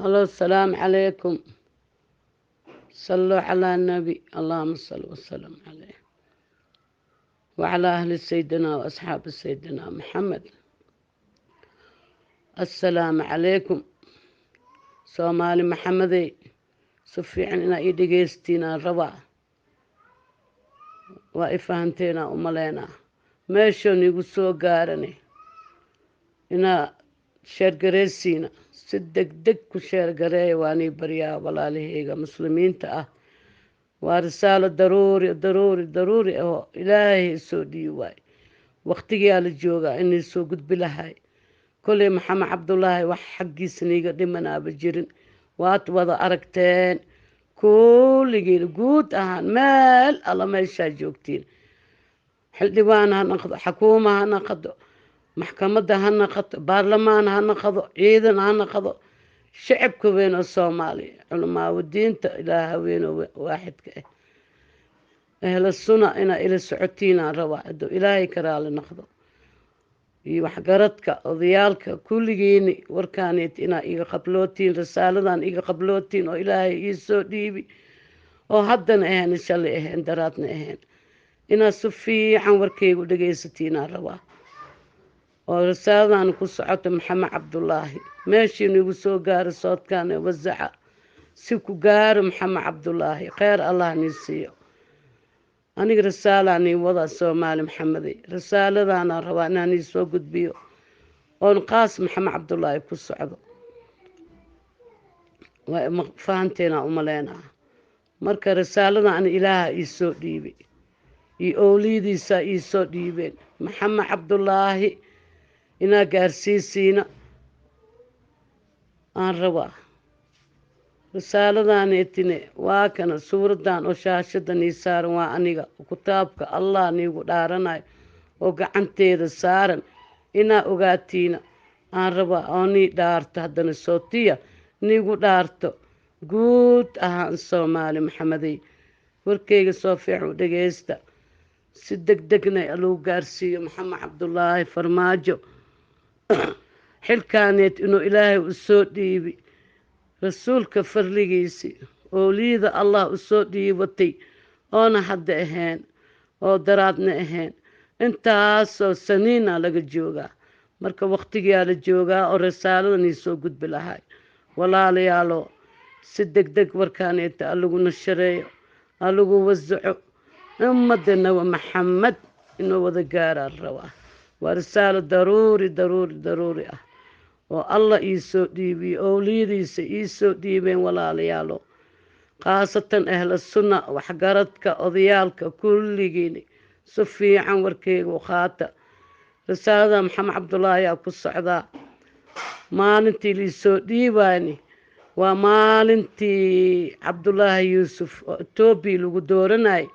Halo, asalaamu calaykum. Salluu calaa nabi, allahuma salli wasalam caleyh wacalaa ahli sayidina wa asxaabi sayidina Maxamed. Assalaamu calaykum, Soomaali Maxamedey. Si fiican inaa ii dhegeystiinaan rabaa. Waa i fahanteynaa u maleynaa. Meeshoon igu soo gaarane inaa share gareysiina, si deg deg ku share gareeya. Waanii baryaa, walaalaheyga muslimiinta ah. Waa risaalo daruuri, daruuri, daruuri ahoo Ilaahay soo dhiibi waay. Waqtigiyaa la joogaa inay soo gudbi lahay. Kolley Maxamed Cabdulaahi wax xaggiisa niiga dhimanaaba jirin, waad wada aragteen kulligiin, guud ahaan meel alla meeshaa joogtiin. Xildhibaan ha noqdo, xakuuma ha noqdo, maxkamadda ha noqoto, baarlamaan ha noqdo, ciidan ha noqdo, shacabka weyn oo Soomaaliya, culimaawadiinta, Ilaaha weyn oo waaxidka ah, ahla suna, inaa ila socotiinaan rabaa hadduu Ilaahay ka raali noqdo, iyo waxgaradka, odayaalka, kulligiini warkaaneet inaa iga qablootiin, risaaladan iga qablootiin oo Ilaahay ii soo dhiibi, oo haddana ahayn, shalay ahayn, daraadna ahayn. Inaad si fiican warkaygu dhegaysatiinaan rabaa oo risaaladan ku socoto Maxamed Cabdulaahi. Meeshiinu igu soo gaaro soodkaan wasaca si ku gaaro Maxamed Cabdulaahi. Kheyr Allah nii siiyo. Aniga risaalaa nii wada, Soomaali Maxamedey. Risaaladaana rabaa inaan ii soo gudbiyo oon qaas Maxamed Cabdulaahi ku socdo. Waa fahanteena umaleynaa. Marka risaalada ani Ilaaha ii soo dhiibay iyo owliyadiisa ii soo dhiibeen, Maxamed Cabdulaahi inaa gaarsiisiina aan rabaa. Risaaladaanetine waa kana suuradan oo shaashada nii saaran. Waa aniga, kitaabka Allah niigu dhaaranayo oo gacanteeda saaran. Inaa ogaatiina aan rabaa oo nii dhaarto, haddana sootiya niigu dhaarto. Guud ahaan Soomaali Maxamedey, warkeyga soo fiican u dhageysta, si deg degna lagu gaarsiiyo Maxamed Cabdulaahi Farmaajo xilkaaneed inuu Ilaahay u soo dhiibi, rasuulka farligiisii, ooliyada Allah u soo dhiibatay, oona hadda ahayn oo daraadna ahayn. Intaasoo saniina laga joogaa. Marka waqtigiyaa la joogaa oo risaaladanii soo gudbi lahay. Walaalayaalo, si deg deg warkaaneeta alagu nashareeyo, alagu wasaco, ummadda Nabi Maxamed inuu wada gaaraa rabaa. Waa risaalo daruuri, daruuri, daruuri ah oo Allah ii soo dhiibiye, owliyadiisa ii soo dhiibeen. Walaalayaalo, khaasatan ahla sunna, waxgaradka, odayaalka, kulligiin si fiican warkeyga u qaata. Risaalada Maxamed Cabdullaahi ayaa ku socdaa. Maalintii liisoo dhiibayni waa maalintii Cabdulaahi Yuusuf oo Etoobiya lagu dooranayay,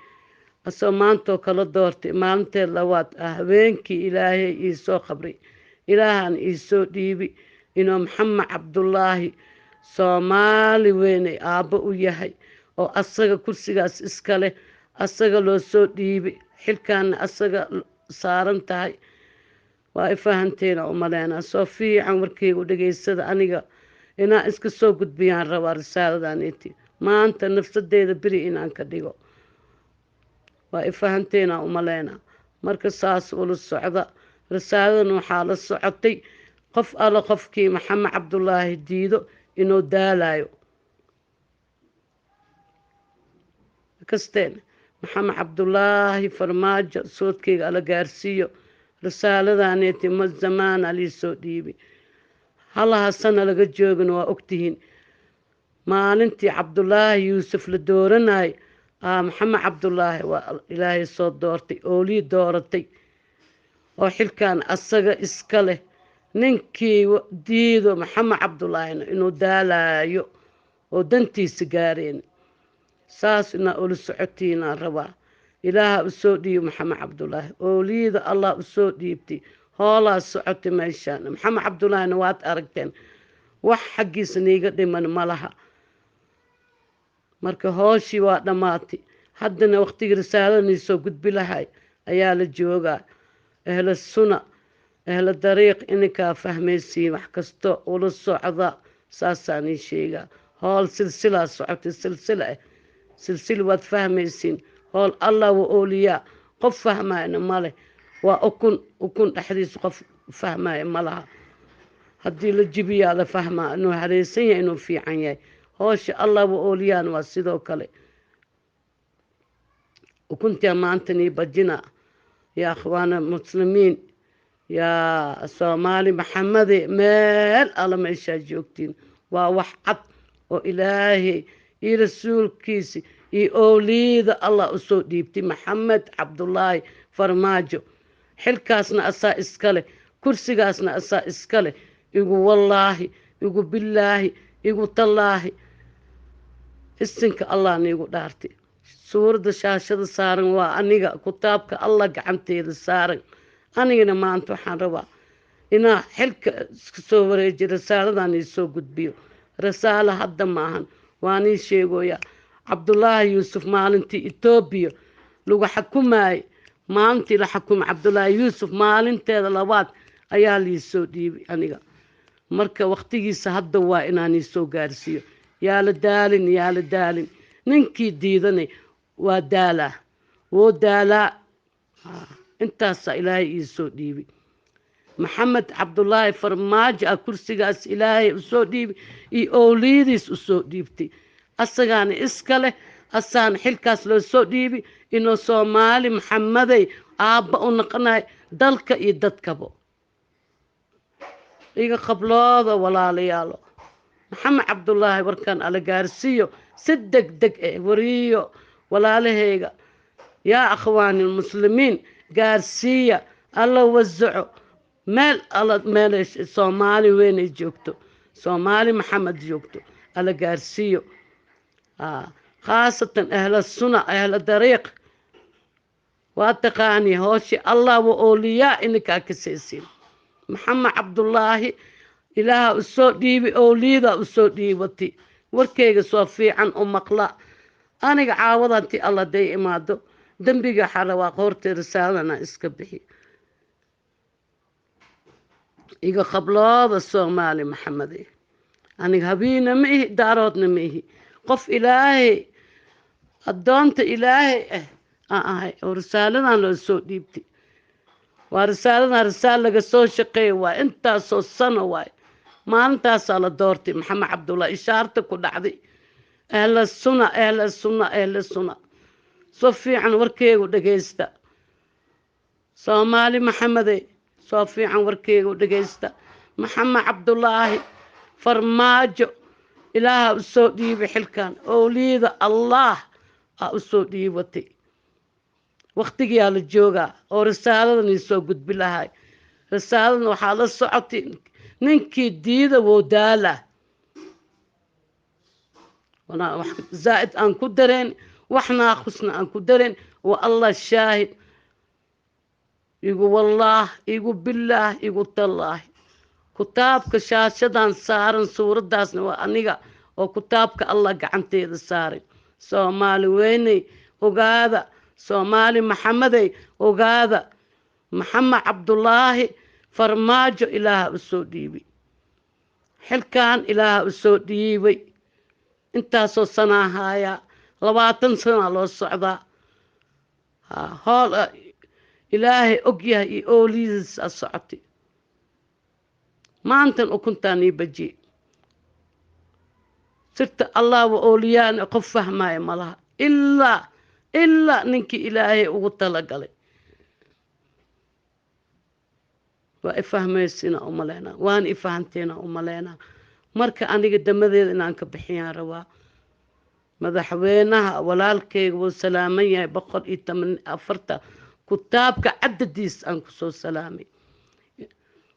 asoo maantoo kala doortay. Maalinteed labaad ah habeenkii Ilaahay iisoo qabray, Ilaahan iisoo dhiibi inuu Maxamed Cabdulaahi Soomaali weynay aabbo u yahay, oo asaga kursigaas iska leh, asaga loo soo dhiibi, xilkaana asaga saaran tahay. Waa i fahanteena u maleynaa. Soo fiican warkeyga u dhegeysada. Aniga inaan iska soo gudbiyaan rabaa risaaladaaneti maanta, nafsadeeda beri inaan ka dhigo. Waa i fahanteena u maleynaa. Marka saas ula socda. Risaaladan waxaa la socotay qof alla qofkii Maxamed Cabdulaahi diido inuu daalayo kasteen. Maxamed Cabdulaahi Farmaajo, soodkeyga ala gaarsiiyo risaaladaaneti. Ma zamaana liisoo dhiibi, halaha sana laga joogin. Waa ogtihiin maalintii Cabdulaahi Yuusuf la dooranayay. Maxamed Cabdulaahi waa Ilaahay soo doortay, oolii dooratay, oo xilkan asaga iska leh. Ninkii diido Maxamed Cabdulaahina inuu daalayo oo dantiisa gaareen. Saas inaa ula socotiinaan rabaa. Ilaaha usoo dhiibo Maxamed Cabdulaahi, ooliyada Allah usoo dhiibtay. Hoolaa socotay meeshaan. Maxamed Cabdulaahina waad aragteen, wax xaggiisa niiga dhiman ma laha. Marka hooshii waa dhammaatay. Haddana waqtigii risaaladanii soo gudbi lahay ayaa la joogaa. Ahla suna, ahla dariiq, ininkaa fahmaysiin wax kasto ula socda. Saasaan ii sheegaa. Howl silsilaa socotay, silsila ah, silsil waad fahmaysiin. Howl Allah wa ooliyaa, qof fahmayna male. Waa ukun, ukun dhexdiisa qof fahmaya ma laha. Haddii la jibiyaa la fahmaa inuu hareysan yahay, inuu fiican yahay. Howsha Allah wa ooliyaana waa sidoo kale. Ukuntaa maanta nii bajina, yaa akhwaana muslimiin, yaa Soomaali Maxamede, meel alla meeshaa joogtiin. Waa wax cad oo Ilaahay iyo rasuulkiisi iyo owliyada Allah usoo dhiibtay Maxamed Cabdulaahi Farmaajo. Xilkaasna asaa iskale, kursigaasna asaa iskale. Igu wallaahi, igu bilaahi, igu tallaahi, isinka Allah niigu dhaartay. Suuradda shaashada saaran waa aniga, kutaabka Allah gacanteeda saaran. Anigana maanta waxaan rabaa inaa xilka iska soo wareejiyo, rasaaladan ii soo gudbiyo. Rasaalo hadda maahan, waa nii sheegoyaa. Cabdulaahi Yuusuf maalintii Etoobiya lagu xakumaayey, maalintii la xakumay Cabdulaahi Yuusuf, maalinteeda labaad ayaa liisoo dhiibay aniga. Marka waqtigiisa hadda waa inaan iisoo gaarsiiyo. Yaa la daalin, yaa la daalin. Ninkii diidanay waa daalaa, woo daalaa. Intaasaa Ilaahay iisoo dhiibay. Maxamed Cabdulaahi Farmaajo ah kursigaas Ilaahay usoo dhiibay iyo owliyadiis usoo dhiibtay. Asagaana iska leh, asaana xilkaas loo soo dhiibay inuu Soomaali Maxameday aabba u noqonayo, dalka iyo dadkaba. Iga qablooda walaalayaalo, Maxamed Cabdulaahi warkaan ala gaarsiiyo si deg deg eh. Wariyo walaalahayga, yaa akhwaani almuslimiin, gaarsiiya, alla wasaco meel alla meel Soomaali weynay joogto, Soomaali Maxamed joogto, alla gaarsiiyo, khaasatan ahla suna, ahla dariiq. Waa taqaani hooshi Allah wa ooliyaa ininkaa kasaysiin. Maxamed Cabdulaahi Ilaaha usoo dhiibi, owliyada usoo dhiibatay. Warkayga soo fiican u maqla. Aniga caawadantii Alla day imaado, dembiga waxaa rabaa qoortay risaaladana iska bixi. Iga qablooda Soomaali Maxamede, aniga habiina ma ihi, daaroodna ma ihi. Qof Ilaahay, addoonta Ilaahay ah aan ahay oo risaaladan loo soo dhiibtay. Waa risaaladan risaal laga soo shaqeeya, waay intaasoo sano waay. Maalintaasaa la doortay Maxamed Cabdullah, ishaarta ku dhacday. Ahla suna, ahla suna, ahla suna, soo fiican warkeygu dhagaysta. Soomaali Maxamede, soo fiican warkeygu dhagaysta. Maxamed Cabdulaahi Farmaajo Ilaaha usoo dhiibay xilkan, owliyada Allah aa usoo dhiibatay. Waqtigiyaa la joogaa oo risaaladan iisoo gudbi lahay. Risaaladan waxaa la socotay ninkii diida woo daala. Wax zaa'id aan ku dareen, wax naaqusna aan ku dareen. Wa Allah shaahid, igu wallaah, igu bilaah, igu tallaahi, kutaabka shaashadan saaran suuraddaasna waa aniga oo kutaabka Allah gacanteeda saaray. Soomaali weyney ogaada, Soomaali Maxamedey ogaada, Maxamed Cabdulaahi Farmaajo Ilaaha usoo dhiibay xilkan, Ilaaha usoo dhiibay. Intaasoo sanaa haayaa, 20 sanaa loo socdaa. Hool Ilaahay og yahay iyo ooliyadiisa socotay. Maantan ukuntaan ii bajiye. Sirta Allah wa ooliyaana qof fahmaya malaha, ilaa ninkii Ilaahay ugu talagalay. Waa ifahmaysiina umaleynaa, waana ifahanteena umaleynaa. Marka aniga damadeeda inaan ka bixiyaan rabaa. Madaxweynaha walaalkeyga wuu salaaman yahay, 114 kutaabka cadadiis aan kusoo salaamay.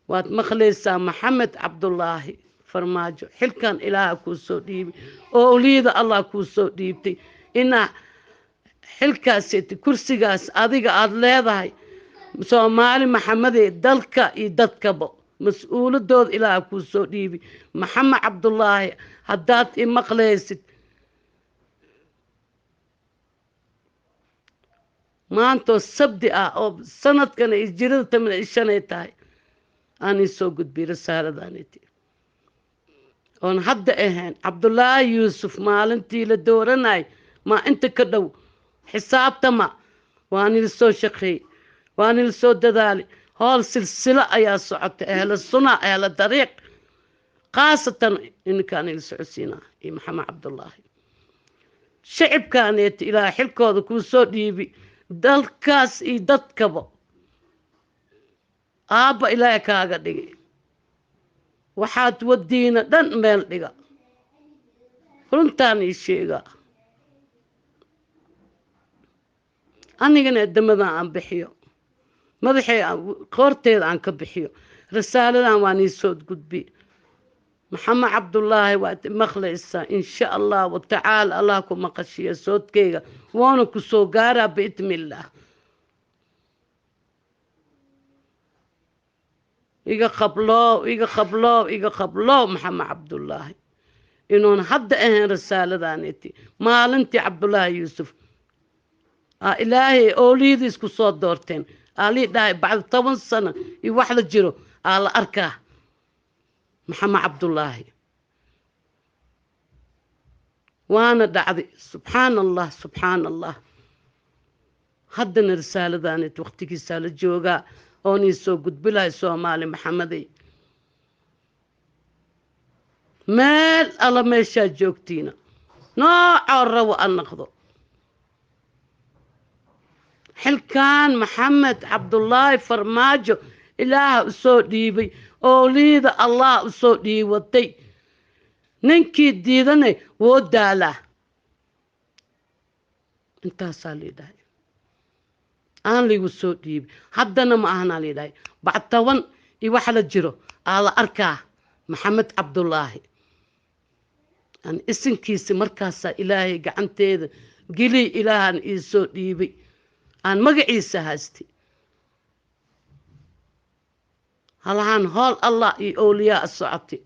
Waad maqlaysaa Maxamed Cabdulaahi Farmaajo, xilkan Ilaaha kuu soo dhiibay, owliyada Allah kuu soo dhiibtay inaa xilkaas, kursigaas adiga aada leedahay. Soomaali Maxamedee, dalka iyo dadkaba mas-uuladooda Ilaaha kuu soo dhiibay. Maxamed Cabdulaahi, haddaad i maqlaysid maantoo sabdi ah oo sanadkana hijirada 15 ay tahay, aan ii soo gudbiyay risaaladaaniti. Oon hadda ahayn Cabdulaahi Yuusuf maalintii la dooranay, ma inta ka dhow xisaabtama. Waan ila soo shaqeey, waan ila soo dadaali. Howl silsilo ayaa socota. Ehla suna, ehla dariiq, khaasatan ininkaan ila socodsiinaa iyo Maxamed Cabdulaahi, shacibkaaneeta ilaa xilkooda kuu soo dhiibi, dalkaas iyo dadkaba aabba Ilaahay kaaga dhigay. Waxaad wadiina dhan meel dhiga, runtaan ii sheegaa. Anigana damadan aan bixiyo, madaxay qoorteeda aan ka bixiyo. Risaaladan waan ii soo gudbi. Maxamed Cabdulaahi, waad maqlaysaa, insha Allah wa tacaala. Allah ku maqashiya soodkayga, waana ku soo gaaraa biidnillaah. Iga qabloow, iga qabloow, iga qabloow. Maxamed Cabdulaahi, inuun hadda ahayn risaaladaaneti maalintii Cabdulaahi Yuusuf aa Ilaahay ooliyadiis ku soo doorteen, aa lii dhahay bacda 10 sano iyo wax la jiro aa la arkaa Maxamed Cabdulaahi. Waana dhacday. Subxaan Allah, subxaan Allah. Haddana risaaladaanit waqtigiisaa la joogaa oon ii soo gudbi lahay. Soomaali Maxamedey, meel alla meeshaa joogtiina, noocoo rabo a noqdo, xilkan Maxamed Cabdulaahi Farmaajo Ilaaha u soo dhiibay, ooliyada Allah u soo dhiiwatay. Ninkii diidanay woo daalaa. Intaasaa lii dhahay aan liigu soo dhiibay. Haddana ma ahanaa lii dhahay bacd 10 iyo waxa la jiro aa la arkaa Maxamed Cabdulaahi. Aan isinkiisi markaasaa Ilaahay gacanteeda geliy, Ilaahaan ii soo dhiibay, aan magaciisa haystay. Halahaan hool Allah iyo ooliyaa socotay,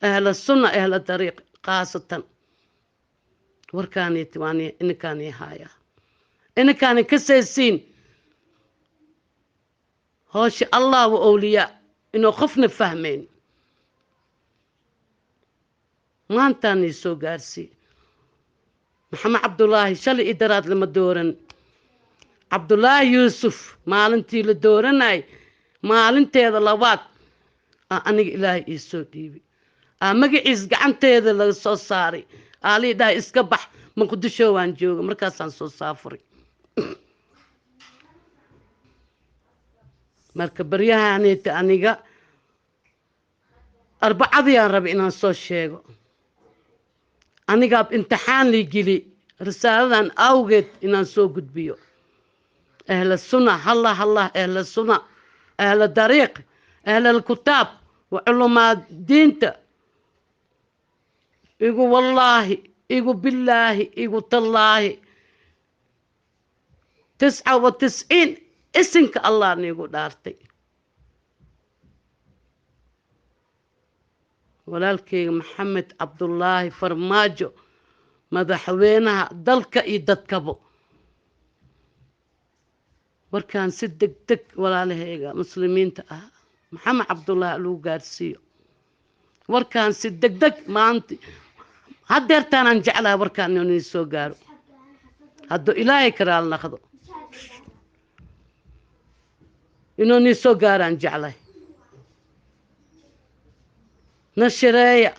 ahla sunna, ahla dariiq khaasatan. Warkaaniiti waan ininkaani haayaa, ininkaani ka seesiin hoosha Allah wa ooliyaa inuu qofna fahmayn. Maantaan ii soo gaarsii. Maxamed Cabdulaahi shalay i daraad lama dooran. Cabdulaahi Yuusuf maalintii la dooranay, maalinteeda labaad aa aniga Ilaahay ii soo dhiibay, aa magaciis gacanteeda laga soo saaray, aa lii dhahay iska bax. Muqdisho waan jooga markaasaan soo saafuray. Marka baryahaanita aniga arbacadii aan rabay inaan soo sheego, anigaa imtixaan lii geli risaaladan awgeed inaan soo gudbiyo. Ahla sunna, hallah hallah, ahla sunna, ahla dariiq, ahla alkutaab wa culumaa diinta, igu wallaahi, igu billaahi, igu tallaahi, 99 isinka Allah niigu dhaartay. Walaalkayga Maxamed Cabdulaahi Farmaajo, madaxweynaha dalka iyo dadkabo, warkaan si deg deg walaalahayga muslimiinta ah Maxamed Cabdulaahi lagu gaarsiiyo. Warkaan si deg deg maanta haddeertaanaan jeclahay warkaan inuu soo gaaro, hadduu Ilaahay karaal naqdo inuu nii soo gaaraan jeclahay. Nashireeya,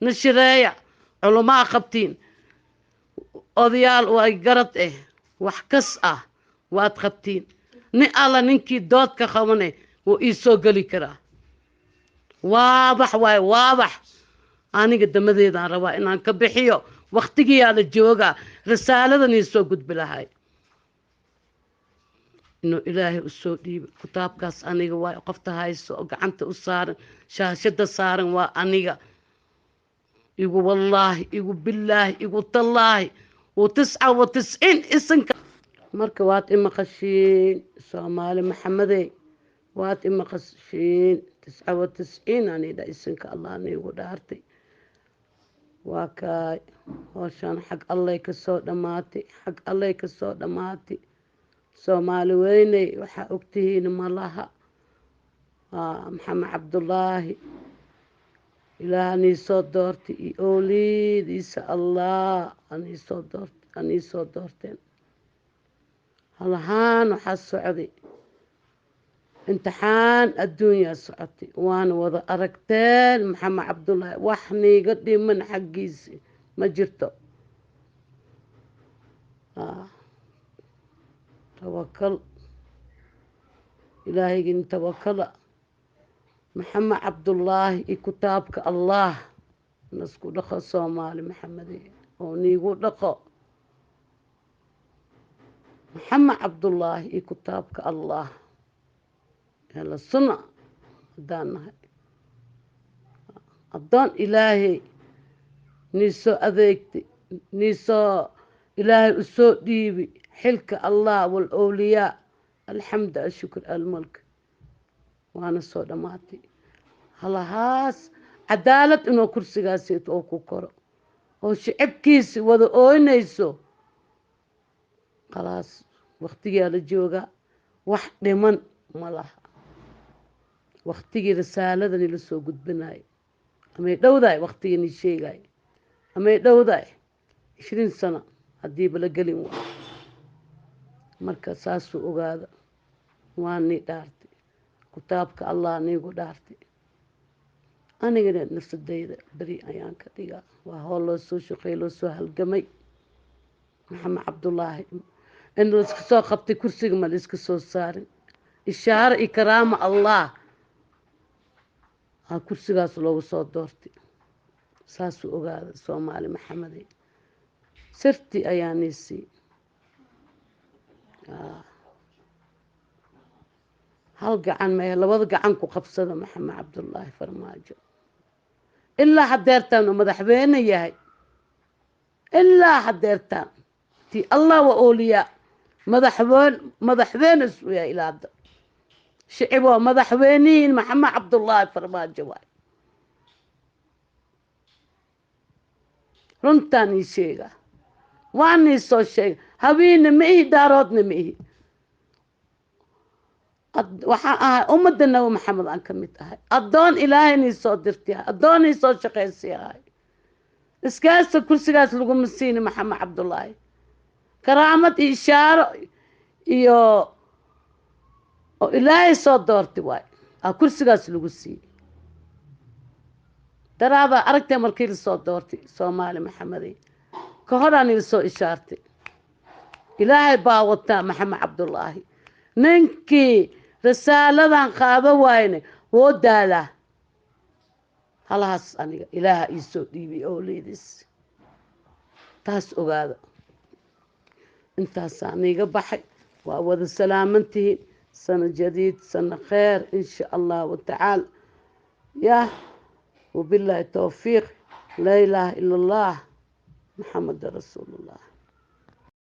nashireeya. Culumaa qabtiin, odayaal waa garad eh, wax kas ah waad qabtiin. Nin alla ninkii doodka qabane wuu ii soo geli karaa. Waadax waaye, waadax. Aniga damadeedaan rabaa inaan ka bixiyo. Waktigiyaa la joogaa risaaladan ii soo gudbi lahay inuu Ilaahay u soo dhiibay kitaabkaas. Aniga waay qofta hayso oo gacanta u saaran, shaashada saaran waa aniga. Igu wallaahi, igu billaahi, igu tallaahi, wa 99 isinka. Marka waad imaqashiin Soomaali Maxamedey, waad imaqashiin. 99 anidha isinka Allah niigu dhaartay. Waa kaay hooshaan xag Allay ka soo dhammaatay, xag Allay ka soo dhammaatay. Soomaali weyney, waxaa ogtihiin malaha. Maxamed Cabdulaahi. Ilaah anii soo doortay iyo owliyadiisa Allah anii soo doortay, anii soo doorteen. Halahaan waxaa socday imtixaan adduunyaa socotay, waana wada aragteen. Maxamed Cabdullaahi wax niiga dhiman xaggiisi ma jirto. Tawakal ilaahaygiin tawakala. Maxamed Cabdullaahi iyo kitaabka Allah nasku dhaqo, Soomaali Maxamede oo niigu dhaqo. Maxamed Cabdullaahi iyo kitaabka Allah Ahla Sunna haddaan nahay, addoon Ilaahay nii soo adeegtay, nii soo Ilaahay u soo dhiibi xilka Allah wal owliyaa. Alxamdu ashukr almulk, waana soo dhammaatay. Halahaas cadaalad inuu kursigaasi oo ku koro oo shicibkiisi wada ooynayso. Khalaas, waktigaa la joogaa, wax dhiman ma laha. Waktigii risaaladani la soo gudbinayo amay dhowdahay, waktigani sheegayo amay dhowdahay, 20 sano haddiiba la gelin waa. Marka saasuu ogaada, waa nii dhaartay, kitaabka Allah niigu dhaartay. Anigana nafsadayda beri ayaan ka dhigaa. Waa howl loo soo shaqeey, loo soo halgamay. Maxamed Cabdullaahi in laiska soo qabtay kursiga ma laiska soo saarin. Ishaaro iyo karaama Allah aa kursigaas loogu soo doortay. Saasuu ogaada Soomaali Maxamede, sirti ayaa nii sii. Hal gacan maya, labada gacan ku qabsada Maxamed Cabdullaahi Farmaajo. Ilaa hadeertaan uu madaxweyne yahay, ilaa hadeertaan ti Allah wa ooliyaa madaxweyne, madaxweyne isu yahay ilaa hadda. Shicib waa madaxweynihiin Maxamed Cabdullaahi Farmaajo waay. Runtaan ii sheegaa, waan ii soo sheega. Hawiinna ma ihi, daaroodna ma ihi, waxaan ahay ummadda Nabi Maxamed aan ka mid ahay. Addoon Ilaahay nii soo dirtay, addoon ii soo shaqaysay ahay. Iskaasa kursigaas laguma siini Maxamed Cabdullaahi. Karaamad iyo ishaaro iyo oo Ilaahay soo doortay waay aa kursigaas lagu siiyey. Daraabaa aragtay markii lasoo doortay Soomaali Maxamedey, ka horaan ila soo ishaartay. Ilaahay baa wataa Maxamed Cabdullaahi. Ninkii risaaladan qaado waayne woo daalaa. Halahaas aniga Ilaaha ii soo dhiibay oo leedis, taas ogaada. Intaasaa niiga baxay, waa wada salaamantihiin. Sano jadiid, sano kheer insha Allahu tacaala. Yah, wabilaahi towfiiq. Laa ilaaha ila Allah, Maxameda rasuulullah.